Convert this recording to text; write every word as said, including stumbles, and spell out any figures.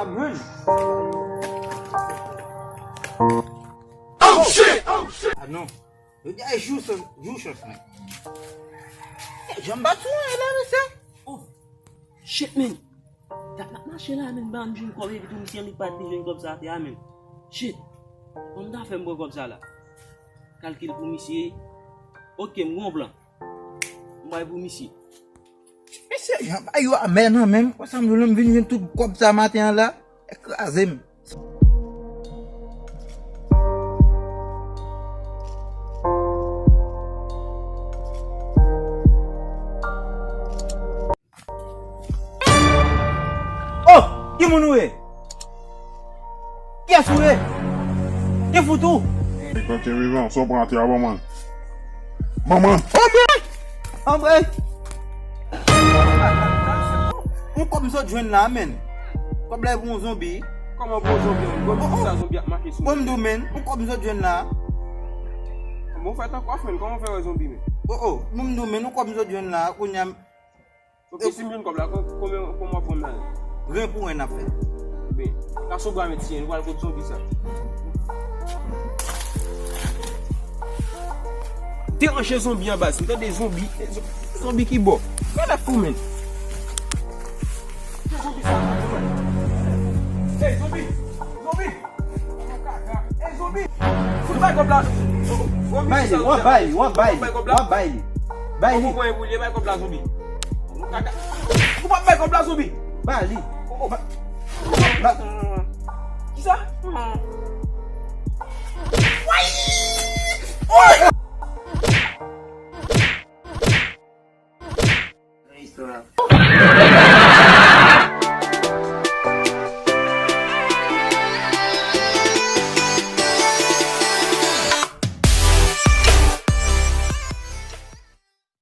Run. Oh shit! Oh shit! Ah non. Yo di ay jou sans, jou chans, men. Janm bat sou mwen la, mesye. Oh shit, men. Dat n ap mache la, men, ban m jwenn kòb epi tou misye li pa t vin jwenn kòb sa atè a, men. Shit. Kòman m ta fè m pran kòb sa la? Kalkil pou misye. Ok, m gon plan. M bay pou misye. Mesye, jan bagay yo amè nan men m. Konsa m di w, lè m vin jwenn tout kòb sa maten an la, e kraze m. Oh! Ki moun ou ye? Kiyès ou ye? Ki fout ou? Mwen te vivan, sa w pran atè a ban mwen. Manman! Anbre! Anbre! Yon kòb m sot jwenn la, men. Kòb la e pou yon zonbi. Kòman pou yon zonbi? Yon zonbi sa zonbi ap mache sou. Bon, m di w, men, yon kòb m sot jwenn la. Bon, fè tankou a, men, kòman w fè wè zonbi, men? Oh, oh, bon, m di w, men, yon kòb m sot jwenn la, kounye a m Ok, si m jwenn kòb la, kon- konbyen konbyen w ap ban m la? Ren pou ren n ap fè. Ben, ka sou bra men tiyen, nou pral kot zonbi sa. Deranje zonbi an baz, m tande zonbi, zonbi ki bò. Gade pou men. Zonbi sa. Hey, zonbi! Zonbi! Ey, zonbi! Fout bay kòb la. Zonbi, bay li, w ap bay li, w ap bay li, w ap bay li. Bay li. Ou konn pou l ye, bay kòb la, zonbi. Ou p ap bay kòb la, zonbi. Bay li. Ba- ba- Kisa? Woy!